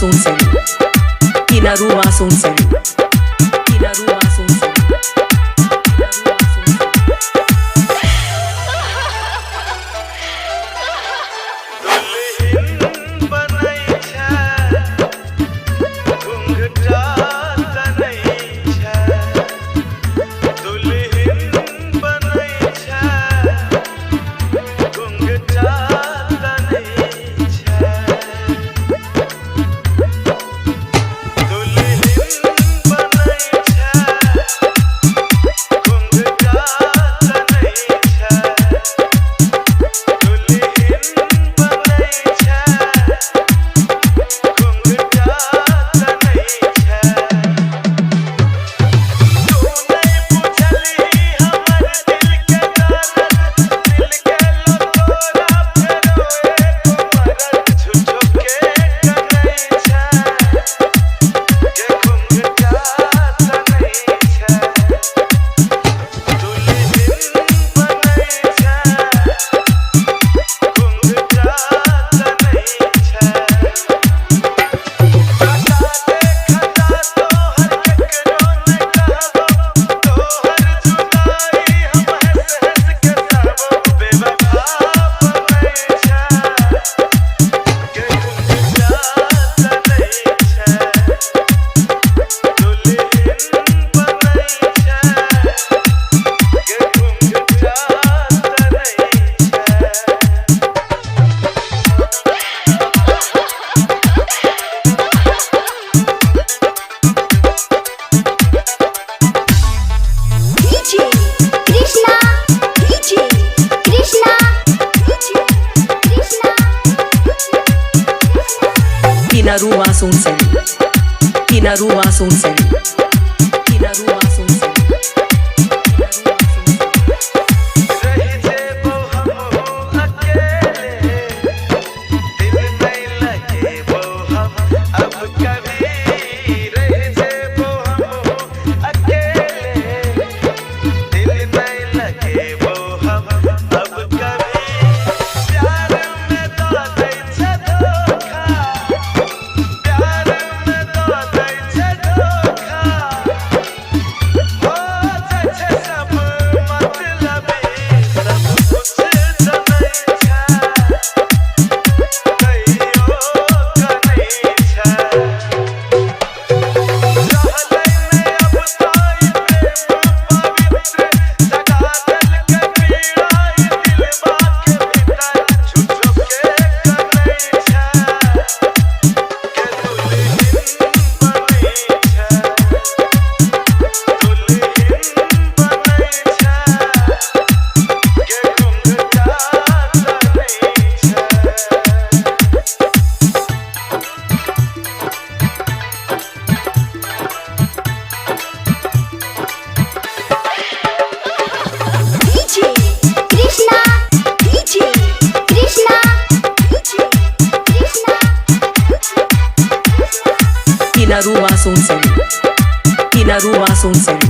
Sunsari, Inaruwa Sunsari, Inaruwa Sunsari, Inaruwa Sunsari. दुल्हन बनै छै घूंघटा तनै छै, दुल्हन बनै छै घूंघटा तनै छै, दुल्हन बनै छै घूंघटा तनै छै, दुल्हन बनै छै घूंघटा तनै छै। तू नै बुझलही हमर दिल के दर्द, दिल के तोरा फेरो एको मरद, झूठो के कनै छै के घूंघटा तनै छै, दुल्हन बनै छै घूंघटा तनै छै। खता दे खता तोहर केकरो न कहबो, तोहर जुदाई हम हंस हंस के सहबो, बेवफा बनै छै के घूंघटा तनै छै, दुल्हन बनै छै के घूंघटा तनै छै। DJ Krishna, DJ Krishna, DJ Krishna, Inaruwa Sunsari, Inaruwa Sunsari, Inaruwa Sunsari, Inaruwa Sunsari. रहि जेबो हमहू अकेले, दिल नहीं लगेबो हम अब कभी। रहि जेबो हमहू अकेले, दिल नहीं लगेबो हम अब कभी। प्यार में दऽ दै छै धोखा, प्यार में दऽ दै छै धोखा, हो जाइ छै सब मतलबी, सब कुछ जनै छै तैयो कनै छै। रहलै नै अब ताई प्रेम पवित्र, जगा देलकै पीड़ा ई दिलबा के भीतर, झूठो के कनै छै के दुल्हन बनै छै, दुल्हन बनै छै के घूंघटा तनै छै। DJ Krishna, DJ Krishna, DJ Krishna, Inaruwa Sunsari, Inaruwa Sunsari,